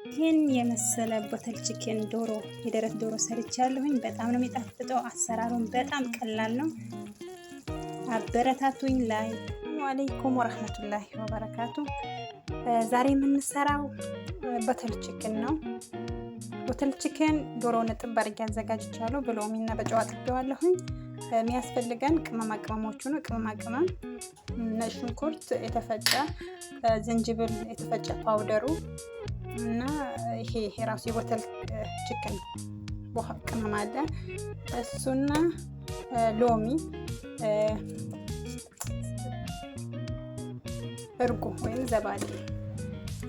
ይህን የመሰለ butter chicken ዶሮ፣ የደረት ዶሮ ሰርቻለሁኝ። በጣም ነው የሚጣፍጠው። አሰራሩን በጣም ቀላል ነው። አበረታቱኝ። Like عليكم ورحمة الله وبركاته። ዛሬ የምንሰራው butter chicken ነው። Butter chicken ዶሮውን እጥብ አድርጌ አዘጋጅቻለሁ። በሎሚና በጨው አጥቤዋለሁኝ። የሚያስፈልገን ቅመማ ቅመሞቹ ነው። ቅመማ ቅመም ነጭ ሽንኩርት የተፈጨ፣ ዝንጅብል የተፈጨ powder ኡ እና ይሄ የራሱ የ butter chicken ቅመም አለ፣ እሱና ሎሚ፣ እርጎ ወይም زبادي፣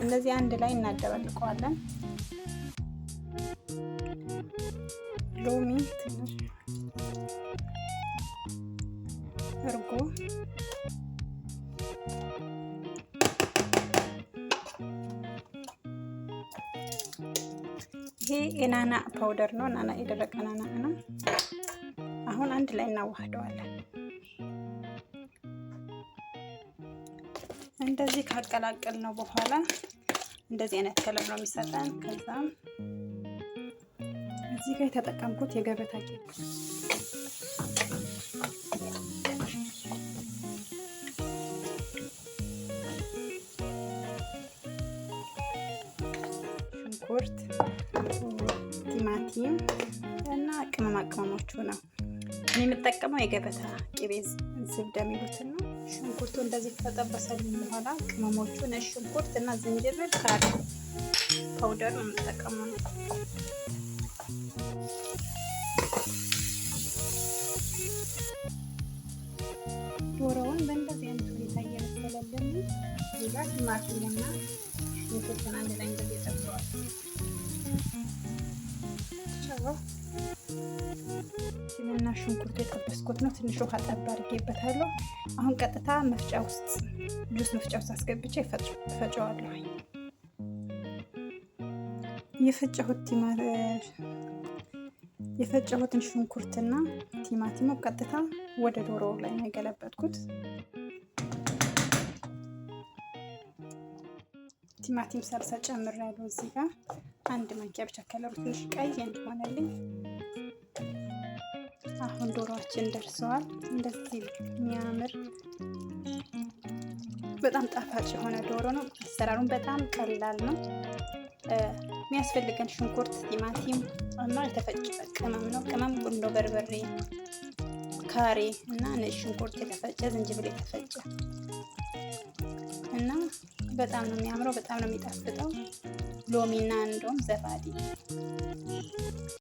እነዚህ አንድ ላይ እናደባልቀዋለን። ሎሚ ትንሽ፣ እርጎ፣ ይሄ የናና powder ነው። ናና፣ የደረቀ ናና ነው። አሁን አንድ ላይ እናዋህደዋለን። እንደዚህ ካቀላቀልነው በኋላ እንደዚህ አይነት color ነው የሚሰጠን። ከዛም እዚህ ጋር የተጠቀምኩት የገበታ ቂቤ፣ ሽንኩርት፣ ቲማቲም እና ቅመማ ቅመሞቹ ነው። እኔ የምጠቀመው የገበታ ቅቤ زبدة የሚሉትን ነው። ሽንኩርቱ እንደዚህ ከተጠበሰልኝ በኋላ ቅመሞቹ ነጭ ሽንኩርት እና ዝንጅብል፣ curry powder ነው የምጠቀመው ነው። ዶሮውን በእንደዚህ አይነት ሁኔታ እየበሰለልን እዚህ ጋር ቲማቲሙና ሽንኩርቱን አንድ ላይ እንደዚህ ጠብሰዋል። ቲማቲምና ሽንኩርቱ የጠበስኩት ነው። ትንሽ ውሃ ጠብ አድርጌበታለሁ። አሁን ቀጥታ መፍጫ ውስጥ፣ ጁስ መፍጫ ውስጥ አስገብቼ እፈጨዋለሁ። የፈጨሁትን ሽንኩርትና ቲማቲሙ ቀጥታ ወደ ዶሮው ላይ ነው የገለበጥኩት። ቲማቲም ሳልሳ ጨምሬያለሁ እዚህ ጋር አንድ ማንኪያ ብቻ፣ color ኡ ትንሽ ቀይ እንዲሆነልኝ። አሁን ዶሮዋችን ደርሰዋል። እንደዚህ የሚያምር፣ በጣም ጣፋጭ የሆነ ዶሮ ነው። አሰራሩን በጣም ቀላል ነው። የሚያስፈልገን ሽንኩርት፣ ቲማቲም እና የተፈጨ ቅመም ነው። ቅመም ቁንዶ በርበሬ፣ ካሬ እና ነጭ ሽንኩርት የተፈጨ፣ ዝንጅብል የተፈጨ እና በጣም ነው የሚያምረው። በጣም ነው የሚጣፍጠው። ሎሚና እንደውም زبادي።